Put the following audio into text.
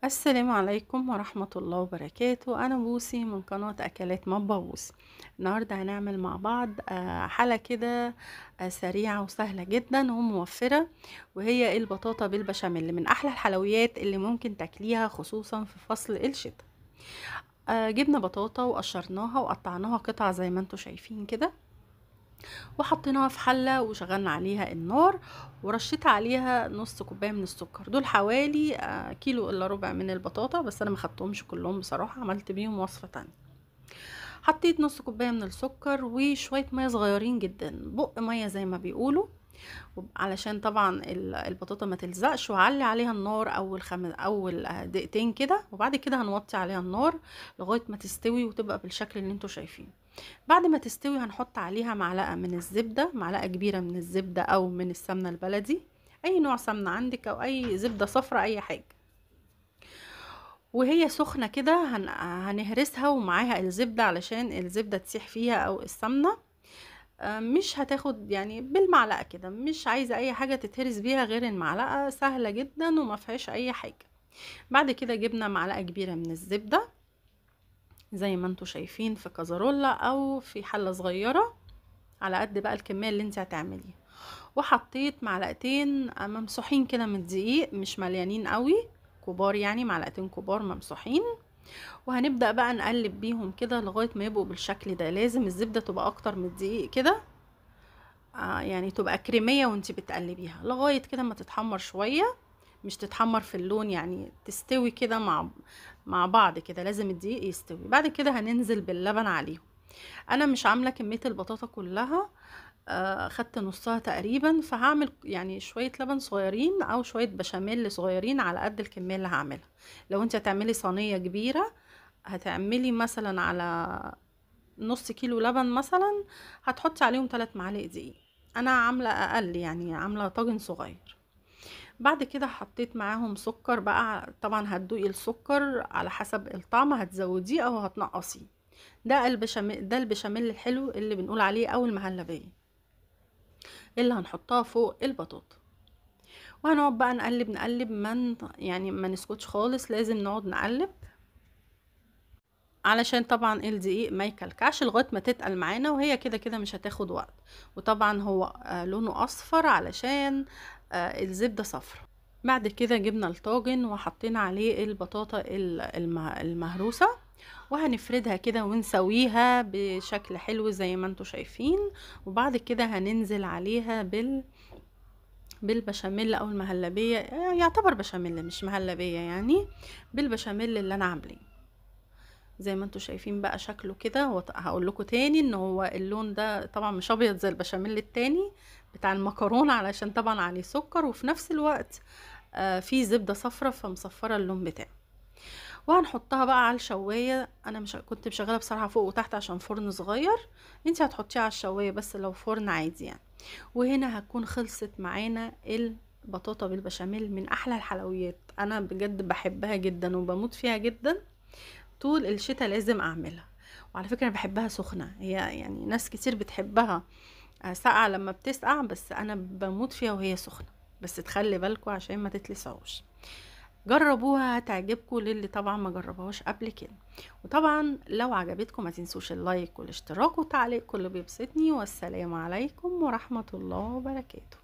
السلام عليكم ورحمة الله وبركاته. أنا بوسي من قناة أكلات مطبخ بوسي. النهاردة هنعمل مع بعض حلة كده سريعة وسهلة جدا وموفرة، وهي البطاطا بالبشاميل، من أحلى الحلويات اللي ممكن تاكليها خصوصا في فصل الشتاء. جبنا بطاطا وقشرناها وقطعناها قطع زي ما انتم شايفين كده، وحطيناها في حلة وشغلنا عليها النار، ورشيت عليها نص كوباية من السكر. دول حوالي كيلو الا ربع من البطاطا، بس انا ما خدتهمش كلهم بصراحة، عملت بيهم وصفة تانية. حطيت نص كوباية من السكر وشوية مية صغيرين جدا، بق مية زي ما بيقولوا، علشان طبعا البطاطا ما تلزقش. وعلي عليها النار اول دقيقتين كده، وبعد كده هنوطي عليها النار لغاية ما تستوي وتبقى بالشكل اللي انتوا شايفينه. بعد ما تستوي هنحط عليها معلقة من الزبدة، معلقة كبيرة من الزبدة او من السمنة البلدي، اي نوع سمنة عندك او اي زبدة صفرة اي حاجة. وهي سخنة كده هنهرسها ومعاها الزبدة علشان الزبدة تسيح فيها او السمنة. مش هتاخد يعني بالمعلقة كده، مش عايزة اي حاجة تتهرس بيها غير المعلقة، سهلة جدا وما فيهاش اي حاجة. بعد كده جبنا معلقة كبيرة من الزبدة زي ما انتوا شايفين في كازارولا او في حلة صغيرة على قد بقى الكمية اللي انت هتعمليها، وحطيت معلقتين ممسوحين كده من الدقيق، مش مليانين قوي، كبار يعني، معلقتين كبار ممسوحين. وهنبدأ بقى نقلب بيهم كده لغاية ما يبقوا بالشكل ده. لازم الزبدة تبقى اكتر من الدقيق كده، يعني تبقى كريمية وانت بتقلبيها لغاية كده ما تتحمر شوية، مش تتحمر في اللون يعني، تستوي كده مع بعض كده، لازم الدقيق يستوي. بعد كده هننزل باللبن عليهم. انا مش عاملة كمية البطاطا كلها، خدت نصها تقريبا، فهعمل يعني شوية لبن صغيرين او شوية بشاميل صغيرين على قد الكمية اللي هعملها. لو انت هتعملي صينية كبيرة هتعملي مثلا على نص كيلو لبن مثلا، هتحطي عليهم 3 معالق دقيق. انا عاملة اقل يعني، عاملة طاجن صغير. بعد كده حطيت معاهم سكر بقى، طبعا هتدوقي السكر على حسب الطعم، هتزوديه او هتنقصيه. ده البشاميل الحلو اللي بنقول عليه او المهلبية اللي هنحطها فوق البطاطا. وهنقعد بقى نقلب نقلب، يعني ما نسكتش خالص، لازم نقعد نقلب علشان طبعا الدقيق ما يكلكعش لغاية ما تتقل معانا، وهي كده كده مش هتاخد وقت. وطبعا هو لونه اصفر علشان الزبدة صفرا. بعد كده جبنا الطاجن وحطينا عليه البطاطا المهروسه، وهنفردها كده ونسويها بشكل حلو زي ما انتم شايفين. وبعد كده هننزل عليها بالبشاميل او المهلبيه، يعتبر بشاميل مش مهلبية يعني، بالبشاميل اللي انا عاملاه زي ما انتم شايفين بقى شكله كده. هقول لكم تاني ان هو اللون ده طبعا مش ابيض زي البشاميل التاني بتاع المكرونه، علشان طبعا عليه سكر وفي نفس الوقت فيه زبدة صفرة فمصفره اللون بتاعه. وهنحطها بقى على الشوايه. انا مش كنت مشغله بصراحة فوق وتحت عشان فرن صغير، انت هتحطيها على الشوايه بس لو فرن عادي يعني. وهنا هتكون خلصت معانا البطاطا بالبشاميل، من احلى الحلويات، انا بجد بحبها جدا وبموت فيها جدا، طول الشتاء لازم اعملها. وعلى فكرة انا بحبها سخنة، هي يعني ناس كتير بتحبها ساقعه لما بتسقع، بس انا بموت فيها وهي سخنة. بس تخلي بالكم عشان ما تتلسعوش. جربوها هتعجبكم، للي طبعا ما جربوهاش قبل كده. وطبعا لو عجبتكم ما تنسوش اللايك والاشتراك وتعليقكم اللي بيبسطني. والسلام عليكم ورحمة الله وبركاته.